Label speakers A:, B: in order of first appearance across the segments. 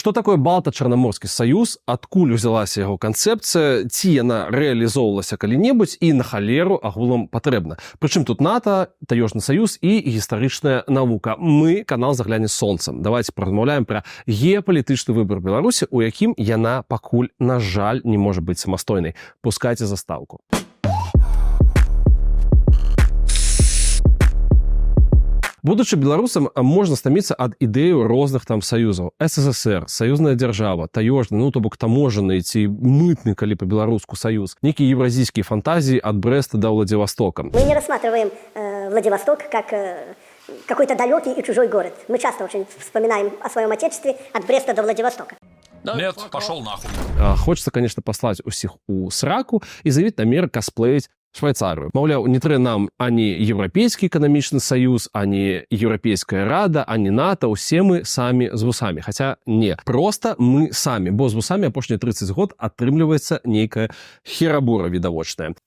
A: Што такое Балта-Чарнаморскі саюз, адкуль узялася яго канцэпцыя, ці яна рэалізоўвалася калі-небудзь і на халеру агулам патрэбна? Прычым тут НАТО, таежны саюз і гістарычная навука? Мы канал «Загляне солнцем». Давайте паразмаўляем пра геапалітычны выбар Беларусі, у якім яна пакуль, на жаль, не можа быць самастойнай. Пускайце застаўку. Будучы беларусам, можна стаміцца ад ідэю розных там саюзаў: СССР, саюзная дзяржава, таежны, ну, то бок таможаны ці мытны, калі па-беларуску, саюз, нейкія еўразійскія фантазіі ад Брэста да Владивостока.
B: Мы не рассматриваем Владивосток как какой-то далекий и чужой город. Мы часто очень вспоминаем о своем отечестве от Бреста до Владивостока.
C: Нет, пошел нахуй.
A: Хочется, конечно, паслаць усіх у сраку і заявіць намер касплеіць Швайцарыю. Маўляў, не трэ нам ані Еўрапейскі эканамічны саюз, ані Еўрапейская рада, ані НАТО, усе мы самі з вусамі. Хаця не, просто мы самі, бо з вусамі апошнія 30 год атрымліваецца нейкая херабура відавочная.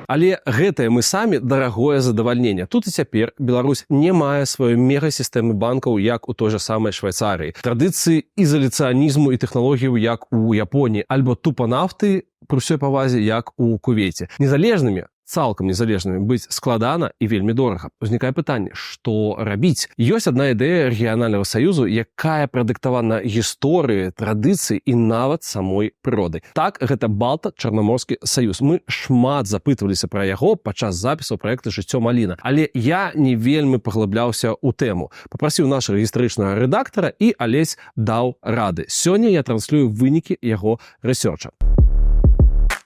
A: Але гэтае «мы самі» дарагое задавальненне. Тут і цяпер Беларусь не мае сваёй мегасістэмы банкаў, як у той жа самай Швайцарыі, традыцыі ізаляцыянізму і тэхналогіяў, як у Японіі, альбо тупа нафты, пры ўсёй павазе, як у Кувейце. Незалежнымі, цалкам незалежнымі быць складана і вельмі дорага. Узнікае пытанне, што рабіць? Ёсць адна ідэя рэгіянальнага саюзу, якая прадыктавана гісторыі, традыцыі і нават самой прыродай. Так, гэта Балта-Чарнаморскі саюз. Мы шмат запытваліся пра яго падчас запісаў праекта «Жыццё маліна», але я не вельмі паглыбляўся ў тэму. Папрасіў нашага гістарычнага рэдактара, і Алесь даў рады. Сёння я транслюю вынікі яго рэсёрча.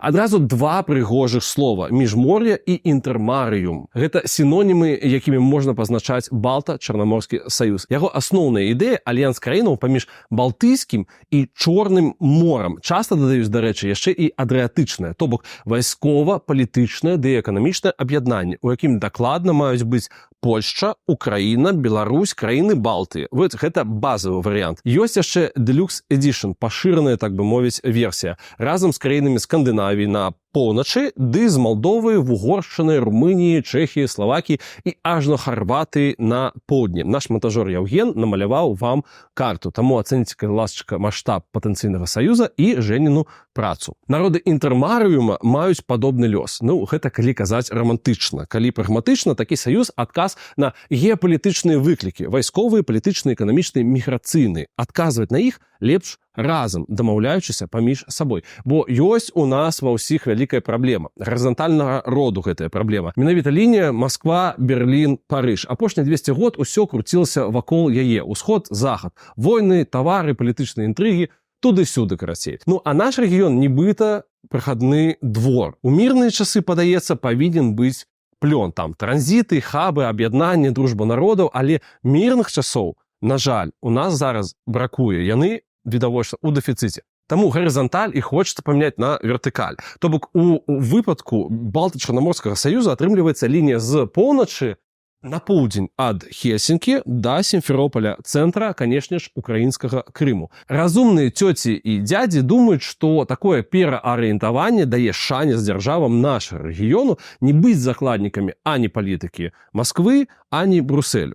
A: Адразу два прыгожых слова: міжмор'я і інтэрмарыум. Гэта сінонімы, якімі можна пазначаць Балта-Чарнаморскі саюз. Яго асноўная ідэя — альянс краінаў паміж Балтыйскім і Чорным морам. Часта дадаюць, дарэчы, яшчэ і Адрыятычнае, то бок вайскова-палітычнае ды эканамічнае аб'яднанне, у якім дакладна маюць быць Польшча, Украіна, Беларусь, краіны Балтыі. Вот гэта базавы варыянт. Ёсць яшчэ Deluxe Edition, пашыраная, так бы мовіць, версія разам з краінамі Скандынавіі на поўначы ды з Малдовы, Вугоршчыны, Румыніі, Чэхіі, Славакіі і ажно Харватыі на поўдні. Наш мантажор Яўген намаляваў вам карту, таму ацэніце, калі ласачка, маштаб патэнцыйнага саюза і Жэніну працу. Народы інтэрмарыума маюць падобны лёс. Ну, гэта калі казаць рамантычна. Калі прагматычна, такі саюз — адказ на геапалітычныя выклікі: вайсковыя, палітычныя, эканамічныя, міграцыйныя. Адказваць на іх лепш разам, дамаўляючыся паміж сабой. Бо ёсць у нас ва ўсіх вялікая праблема. Гарызантальнага роду гэтая праблема. Менавіта лінія Масква, Берлін, Парыж. Апошнія 200 год усё круцілася вакол яе: усход, захад, войны, тавары, палітычныя інтрыгі, туды-сюды, карацей. Ну а наш рэгіён нібыта прахадны двор. У мірныя часы, падаецца, павінен быць плён, там транзіты, хабы, аб'яднанне, дружба народаў, але мірных часоў, на жаль, у нас зараз бракуе. Яны відавочна у дэфіцыце. Таму гарызанталь і хочацца памяняць на вертыкаль. То бок у выпадку Балта-Чарнаморскага саюза атрымліваецца лінія з поўначы на поўдзень ад Хельсінкі да Сімферополя, цэнтра, канешне ж, украінскага Крыму. Разумныя цёці і дзядзі думаюць, што такое пераарыентаванне дае шанец дзяржавам нашага рэгіёну не быць закладнікамі ані палітыкі Масквы, ані Бруселю.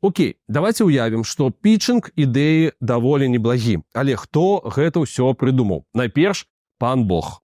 A: Окей, давайте уявім, што пітчынг ідэі даволі неблагі, але хто гэта ўсё прыдумаў? Найперш, пан Бог.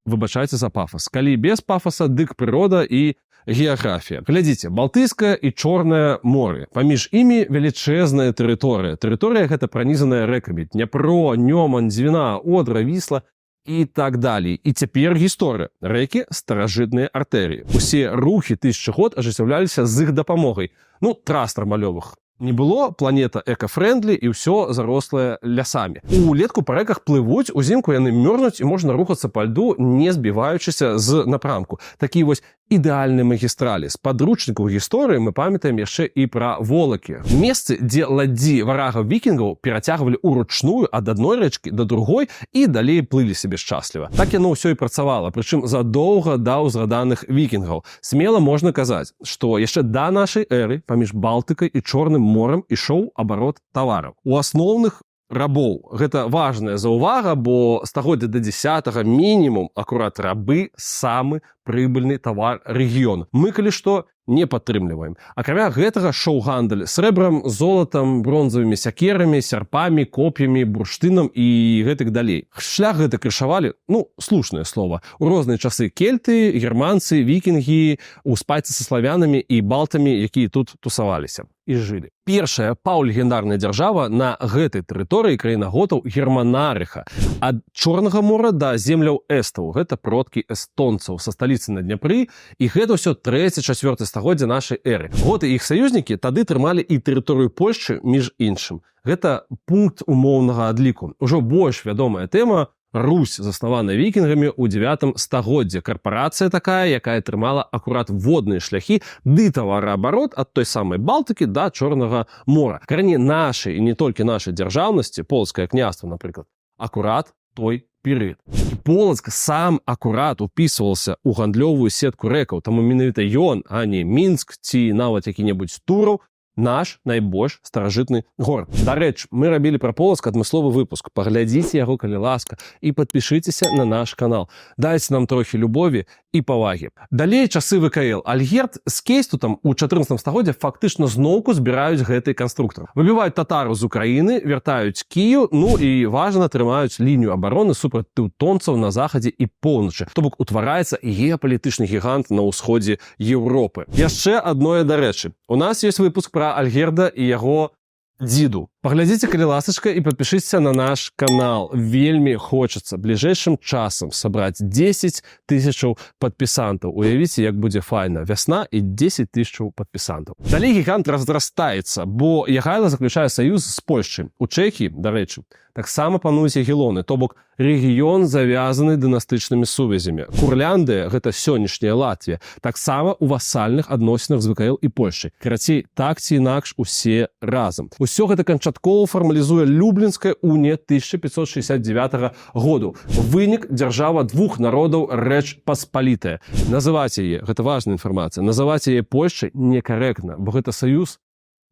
A: Выбачайце за пафас. Калі без пафаса, дык прырода і геаграфія. Глядзіце, Балтыйскае і Чорнае моры. Паміж імі велічэзная тэрыторыя. Тэрыторыя гэта пранізаная рэкамі: Дняпро, Нёман, Дзвіна, Одра, Вісла і так далей. І цяпер гісторыя. Рэкі — старажытныя артэрыі. Усе рухі тысячы год ажыццяўляліся з іх дапамогай. Ну, трас нармалёвых не было, планета эка-фрэндлі, і ўсё зарослае лясамі. Улетку па рэках плывуць, узімку яны мёрзнуць, і можна рухацца па льду, не збіваючыся з напрамку. Такі вось ідэальны магістралі. З падручнікаў гісторыі мы памятаем яшчэ і пра волакі. Месцы, дзе ладдзі варагаў вікінгаў перацягвалі уручную ад адной рэчкі да другой і далей плылі сабе шчасліва. Так яно ўсё і працавала, прычым задоўга да ўзгаданых вікінгаў. Смела можна казаць, што яшчэ да нашай эры паміж Балтыкай і Чорным морам ішоў абарот тавараў. У асноўных рабоў. Гэта важная заўвага, бо стагоддзя да 10 мінімум акурат рабы самы прыбыльны тавар рэгіён. Мы, калі што, не падтрымліваем. Акрамя гэтага, шоў гандаль срэбрам, золатам, бронзавымі сякерамі, сярпамі, коп'ямі, бурштынам і гэтак далей. Шлях гэты крышавалі, ну, слушнае слово, у розныя часы кельты, германцы, вікінгі у спайцы са славянамі і балтамі, якія тут тусаваліся і жылі. Першая паўлегендарная дзяржава на гэтай тэрыторыі — краіна готаў Германарыха ад Чорнага мора да земляў эстаў, гэта продкі эстонцаў, са сталіцы на Дняпры, і гэта ўсё трэці, чацвёрты стагоддзя нашай эры. Готы і іх саюзнікі тады трымалі і тэрыторыю Польшчы між іншым. Гэта пункт умоўнага адліку. Ужо больш вядомая тэма — Русь, заснаваная вікінгамі ў 9 стагоддзе, карпарацыя такая, якая трымала акурат водныя шляхі ды тавараабарот ад той самай Балтыкі да Чорнага мора. Карані нашай, і не толькі нашай дзяржаўнасці, Полацкае княства, напрыклад, акурат той перыяд. Полацк сам акурат упісваўся ў гандлёвую сетку рэкаў, таму менавіта ён, а не Мінск ці нават які-небудзь Тураў, наш найбольш старажытны горад. Дарэчы, мы рабілі пра Полацк адмысловы выпуск. Паглядзіце яго, калі ласка, і падпішыцеся на наш канал. Дайце нам трохі любові і павагі. Далей часы ВКЛ. Альгерд з Кейстутам у 14 стагоддзя фактычна зноўку збіраюць гэты канструктар. Выбіваюць татару з Украіны, вяртаюць Кіеў, ну і, важна, трымаюць лінію абароны супраць тэўтонцаў на захадзе і поўначы. То бок утвараецца геапалітычны гігант на ўсходзе Еўропы. Яшчэ адное дарэчы. У нас ёсць выпуск пра Альгерда і яго дзіду. Паглядзіце, калі ласачка, і падпішыцеся на наш канал. Вельмі хочацца бліжэйшым часам сабраць 10 тысячаў падпісантаў. Уявіце, як будзе файна: вясна і 10 тысячаў падпісантаў. Далей гігант разрастаецца, бо Ягайла заключае саюз з Польшчай. У Чэхіі, дарэчы, таксама пануюць Ягелоны, то бок рэгіён завязаны дынастычнымі сувязямі. Курляндыя, гэта сённяшняя Латвія, таксама у васальных адносінах з ВКЛ і Польшчай. Карацей, так ці інакш усе разам. Усё гэта канчаткова фармалізуе Люблінская унія 1569 году. Вынік — дзяржава двух народаў, Рэч Паспалітая. Называць яе, гэта важная інфармацыя, называць яе Польшчай некарэктна, бо гэта саюз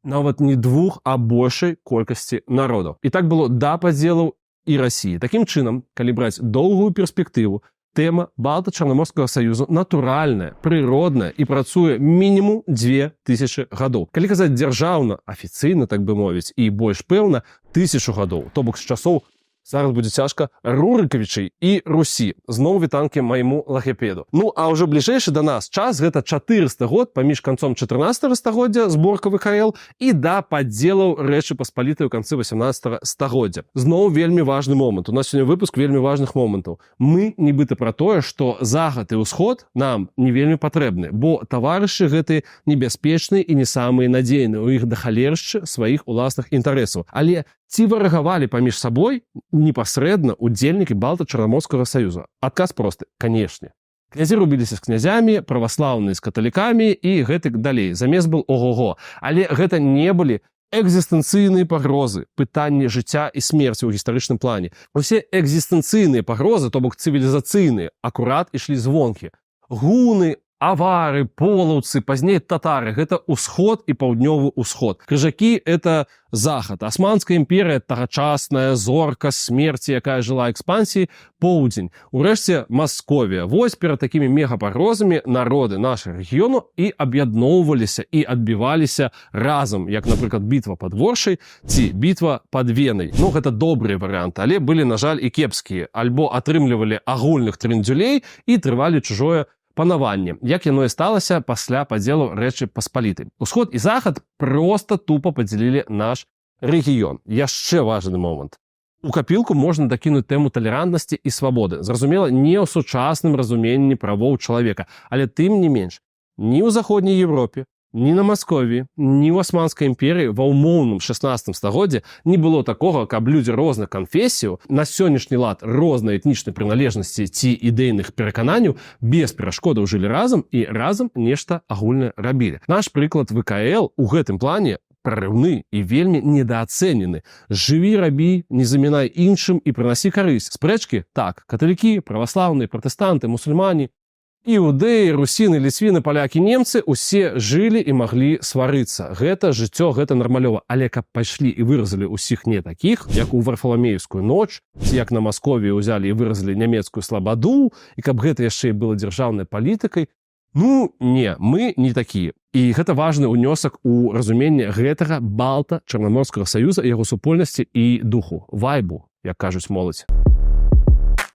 A: нават не двух, а большай колькасці народаў. І так было да падзелаў і Расіі. Такім чынам, калі браць доўгую перспектыву, тэма Балта-Чарнаморскага саюзу натуральная, прыродная і працуе мінімум 2000 гадоў. Калі казаць дзяржаўна, афіцыйна, так бы мовіць, і больш пэўна, 1000 гадоў, то бок з часоў, зараз будзе цяжка, Рурыкавічай і Русі. Зноў вітанкі майму лагапеду. Ну а ўжо бліжэйшы да нас час — гэта 400 год паміж канцом 14 стагоддзя, зборка ВКЛ, і да падзелаў Рэчы Паспалітай у канцы 18 стагоддзя. Зноў вельмі важны момант. У нас сёння выпуск вельмі важных момантаў. Мы нібыта пра тое, што захад і ўсход нам не вельмі патрэбны, бо таварышы гэты небяспечныя і не самыя надзейныя, у іх дахалершчы сваіх уласных інтарэсаў. Але ці варагавалі паміж сабой непасрэдна удзельнікі Балта-Чарнаморскага саюза? Адказ просты: канешне. Князі рубіліся з князямі, праваслаўныя з каталікамі і гэтак далей. Замес был ого-го. Але гэта не былі экзістэнцыйныя пагрозы, пытанні жыцця і смерці ў гістарычным плане. Усе экзістэнцыйныя пагрозы, то бок цывілізацыйныя, акурат ішлі звонкі. Гуны, авары, полаўцы, пазней татары — гэта ўсход і паўднёвы ўсход. Крыжакі — это захад. Асманская імперія, тагачасная зорка смерці, якая жыла экспансіі, поўдзень. Урэшце Масковія. Вось перад такімі мегапагрозамі народы нашага рэгіёну і аб'ядноўваліся і адбіваліся разам, як, напрыклад, бітва пад Воршай ці бітва пад Венай. Ну, гэта добрыя варыянты, але былі, на жаль, і кепскія: альбо атрымлівалі агульных трындзюлей і трывалі чужое панаванне, як яно і сталася пасля падзелу Рэчы Паспалітай. Усход і захад просто тупо падзялілі наш рэгіён. Яшчэ важны момант. У капілку можна дакінуць тэму талерантнасці і свабоды. Зразумела, не ў сучасным разуменні правоў чалавека, але тым не менш, ні ў Заходняй Еўропе, ні на Масковіі, ні ў Асманскай імперыі ва ўмоўным 16 стагоддзе не было такога, каб людзі розных канфесіяў, на сённяшні лад рознай этнічнай прыналежнасці ці ідэйных перакананняў, без перашкодаў жылі разам і разам нешта агульнае рабілі. Наш прыклад ВКЛ у гэтым плане прарыўны і вельмі недаацэнены. Жыві, рабі, не замінай іншым і прынасі карысць. Спрэчкі так: каталікі, праваслаўныя, пратэстанты, мусульмане. Іудэі, русіны, ліцвіны, палякі, немцы — усе жылі і маглі сварыцца. Гэта жыццё, гэта нармалёва. Але каб пайшлі і выразалі ўсіх не такіх, як у Варфаламеевскую ноч, ці як на Масковіі ўзялі і выразалі нямецкую слабаду, і каб гэта яшчэ і было дзяржаўнай палітыкай, ну не, мы не такія. І гэта важны ўнёсак у разуменне гэтага Балта-Чарнаморскага саюза, яго супольнасці і духу, вайбу, як кажуць моладзь.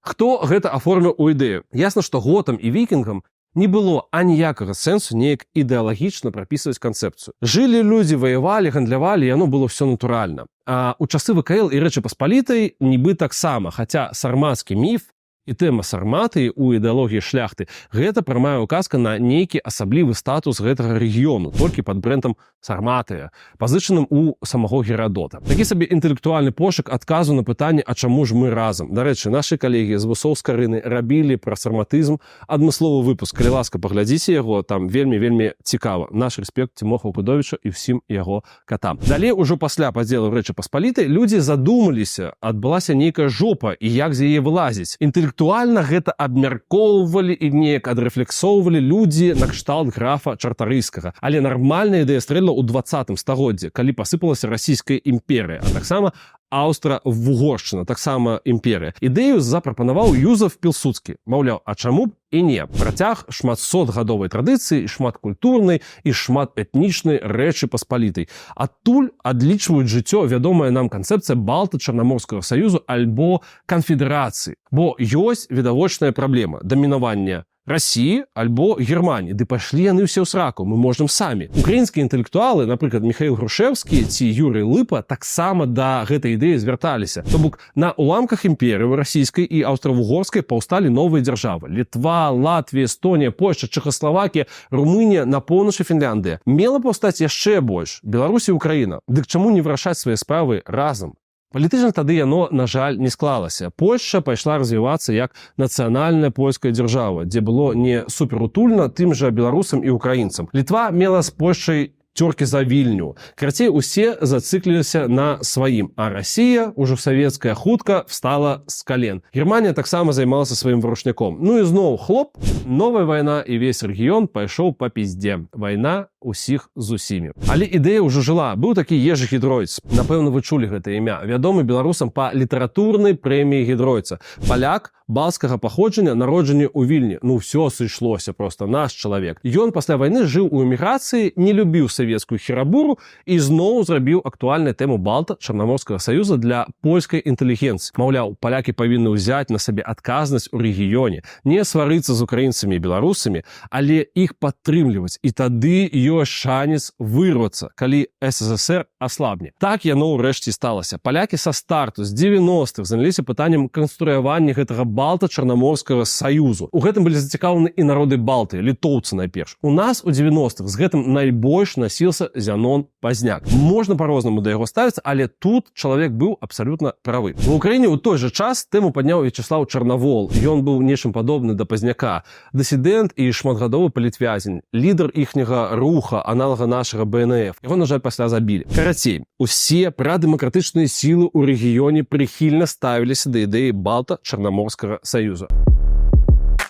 A: Хто гэта аформіў у ідэю? Ясна, што готам і вікінгам не было аніякага сэнсу неяк ідэалагічна прапісваць канцэпцыю. Жылі людзі, ваявалі, гандлявалі, яно было все натуральна. А у часы ВКЛ і Рэчы Паспалітай нібы таксама, хаця сармацкі міф і тэма Сарматыі ў ідэалогіі шляхты — гэта прамая указка на нейкі асаблівы статус гэтага рэгіёну, толькі пад брэндам Сарматыя, пазычаным у самого Герадота. Такі сабе інтэлектуальны пошук адказу на пытанне: а чаму ж мы разам? Дарэчы, нашы калегі з Вусоў Скарыны рабілі пра сарматызм адмысловы выпуск, калі ласка, паглядзіце яго, там вельмі, вельмі цікава. Наш рэспект Цімоху Акудовічу і ўсім яго катам. Далей ужо пасля падзелу Рэчы Паспалітай людзі задумаліся, адбылася нейкая жопа, і як з яе вылазіць. Інтэлектуальна гэта абмяркоўвалі і неяк адрэфлексоўвалі людзі накшталт графа Чартарыйскага. Але нармальная ідэя стрэльнула ў 20 стагоддзе, калі пасыпалася Расійская імперыя, а таксама Аўстра-Вугоршчына, таксама імперыя. Ідэю запрапанаваў Юзаф Пілсудскі. Маўляў, а чаму б і не? Працяг шматсотгадовай традыцыі, шматкультурнай і шматэтнічнай Рэчы Паспалітай. Адтуль адлічваюць жыццё вядомая нам канцэпцыя Балта-Чарнаморскага саюзу альбо канфедэрацыі. Бо ёсць відавочная праблема дамінавання Расіі альбо Германіі. Ды пайшлі яны ўсе ў сраку, мы можам самі. Украінскія інтэлектуалы, напрыклад, Міхаіл Грушэўскі ці Юрый Лыпа, таксама да гэтай ідэі звярталіся. То бок на уламках імперыі расійскай і аўстра-вугорскай паўсталі новыя дзяржавы: Літва, Латвія, Эстонія, Польшча, Чэхаславакія, Румынія, на поўначы Фінляндыя. Мела паўстаць яшчэ больш: Беларусь і Украіна. Дык чаму не вырашаць свае справы разам? Палітычна тады яно, на жаль, не склалася. Польшча пайшла развівацца як нацыянальная польская дзяржава, дзе было не суперутульна тым жа беларусам і украінцам. Літва мела з Польшчай цёркі за Вільню. Карацей, усе зацыкліліся на сваім, а Расія ўжо савецкая хутка встала з кален. Германія таксама займалася сваім варушняком. Ну і зноў хлоп, новая вайна, і весь рэгіён пайшоў па пиздзе. Вайна усіх з усімі. Але ідэя ўжо жыла. Быў такі Ежы Гедройц. Напэўна, вы чулі гэта імя. Вядомы беларусам па літаратурнай прэміі Гедройца. Паляк балцкага паходжання, народжаны ў Вільні. Ну ўсё сышлося просто, наш чалавек. Ён пасля вайны жыў у эміграцыі, не любіў савецкую херабуру і зноў зрабіў актуальную тэму Балта-Чарнаморскага саюза для польскай інтэлігенцыі. Маўляў, палякі павінны ўзяць на сабе адказнасць у рэгіёне, не сварыцца з украінцамі і беларусамі, але іх падтрымліваць, і тады ёсць шанец вырвацца, калі СССР аслабне. Так яно ўрэшце сталася. Палякі са старту, з 90-х, заняліся пытаннем канструявання гэтага Балта-Чарнаморскага саюзу. У гэтым былі зацікаўлены і народы Балты, літоўцы найперш. У нас у 90-х з гэтым найбольш насіўся Зянон Пазняк. Можна по-рознаму да яго ставіцца, але тут чалавек быў абсалютна правы. Ва Украіне ў той жа час тэму падняў Вячаслаў Чарнавол. Ён быў нечым падобны да Пазняка. Дысідэнт і шматгадовы палітвязень, лідар іхняга руха, аналага нашага БНФ. Яго, на жаль, пасля забілі. Карацей, усе прадэмакратычныя сілы ў рэгіёне прыхільна ставіліся да ідэі Балта-Чарнаморскага саюза.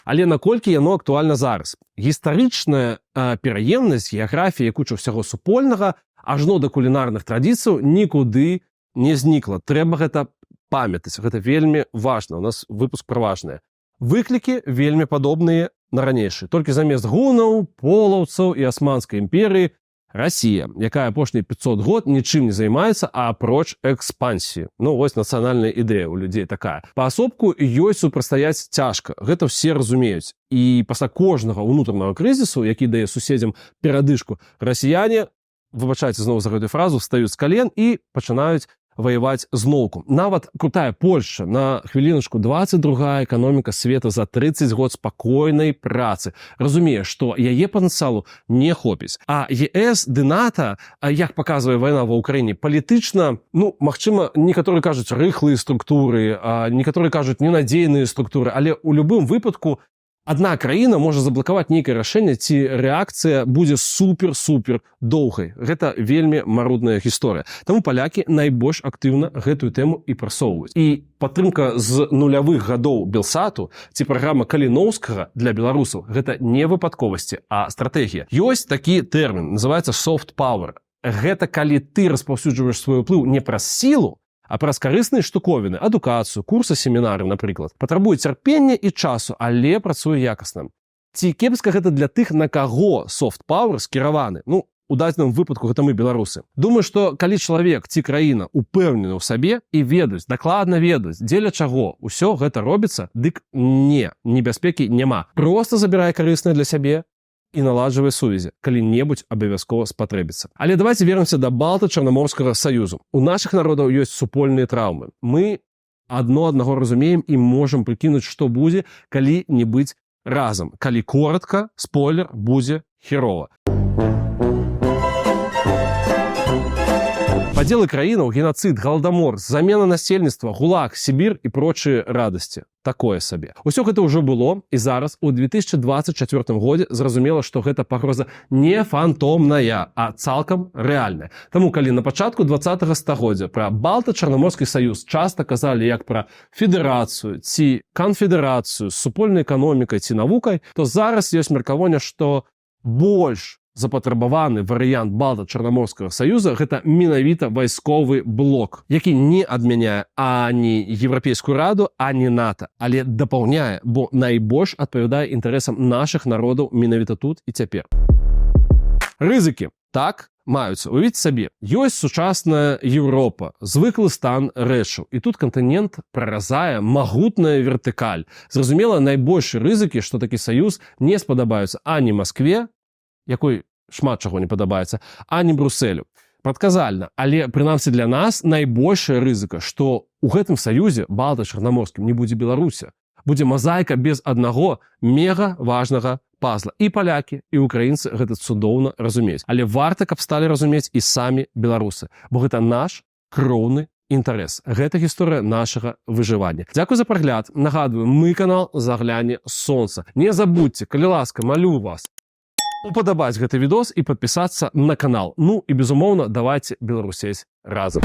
A: Але наколькі яно актуальна зараз? Гістарычная пераемнасць, геаграфія, куча ўсяго супольнага, ажно да кулінарных традыцыяў, нікуды не знікла. Трэба гэта памятаць. Гэта вельмі важна. У нас выпуск пра важнае. Выклікі вельмі падобныя на ранейшы. Толькі замест гунаў, полаўцаў і Асманскай імперыі Расія, якая апошнія 500 год нічым не займаецца, апроч экспансіі. Ну вось, нацыянальная ідэя ў людзей такая. Паасобку ёй супрацьстаяць цяжка. Гэта ўсе разумеюць. І пасля кожнага ўнутранага крызісу, які дае суседзям перадышку, расіяне, выбачайце зноў за гэтую фразу, встаюць з кален і пачынаюць ваяваць зноўку. Нават крутая Польшча, на хвіліначку, 22 эканоміка света за 30 год спакойнай працы, разумее, што яе патэнцыялу не хопіць. А ЕС ды НАТО, як паказвае вайна ва Ўкраіне, палітычна, ну, магчыма, некаторыя кажуць, рыхлыя структуры, а некаторыя кажуць, ненадзейныя структуры, але ў любым выпадку Адна краіна можа заблакаваць нейкае рашэнне, ці рэакцыя будзе супер-супер доўгай. Гэта вельмі марудная гісторыя. Таму палякі найбольш актыўна гэтую тэму і прасоўваюць. І падтрымка з нулявых гадоў Белсату ці праграма Каліноўскага для беларусаў — гэта не выпадковасці, а стратэгія. Ёсць такі тэрмін, называется soft power. Гэта калі ты распаўсюджваеш свой уплыў не праз сілу, а праз карысныя штуковіны, адукацыю, курсы, семінары, напрыклад. Патрабуе цярпення і часу, але працуе якасна. Ці кепска гэта для тых, на каго soft power скіраваны? Ну, у дадзеным выпадку гэта мы, беларусы. Думаю, што калі чалавек ці краіна упэўнены ў сабе і ведаюць, дакладна ведаюць, дзеля чаго ўсё гэта робіцца, дык не, небяспекі няма. Просто забірае карыснае для сябе і наладжвае сувязі, калі-небудзь абавязкова спатрэбіцца. Але давайте вернемся да Балта-Чарнаморскага саюзу. У нашых народаў ёсць супольныя траўмы. Мы адно аднаго разумеем і можам прыкінуць, што будзе, калі не быць разам. Калі коратка, спойлер: будзе херова. Падзелы краінаў, генацыд, галадамор, замена насельніцтва, ГУЛАГ, Сібір і прочие радасці. Такое сабе. Усё гэта ўжо было, і зараз, у 2024 годзе, зразумела, што гэта пагроза не фантомная, а цалкам рэальная. Таму калі на пачатку 20 стагоддзя пра Балта-Чарнаморскі саюз часта казалі як пра федэрацыю ці канфедэрацыю з супольнай эканомікай ці навукай, то зараз ёсць меркаванне, што больш запатрабаваны варыянт Балта-Чарнаморскага саюза — гэта менавіта вайсковы блок, які не адмяняе ані Еўрапейскую раду, ані НАТО, але дапаўняе, бо найбольш адпавядае інтарэсам нашых народаў менавіта тут і цяпер. Рызыкі так маюцца. Уявіць сабе, ёсць сучасная Еўропа, звыклы стан рэчаў, і тут кантынент праразае магутная вертыкаль. Зразумела, найбольшыя рызыкі, што такі саюз не спадабаюцца ані Маскве, якой шмат чаго не падабаецца, ані Бруселю. Прадказальна, але прынамсі для нас найбольшая рызыка, што у гэтым саюзе балта-чарнаморскім не будзе Беларуся. Будзе мазаіка без аднаго мега важнага пазла. І палякі, і украінцы гэта цудоўна разумеюць. Але варта, каб сталі разумець і самі беларусы, бо гэта наш кроўны інтарэс. Гэта гісторыя нашага выжывання. Дзякуй за прагляд. Нагадваю, мы канал «Загляне сонца». Не забудьте, калі ласка, малю вас, упадабаць гэты відос і падпісацца на канал. Ну і, безумоўна, давайте беларусець разам.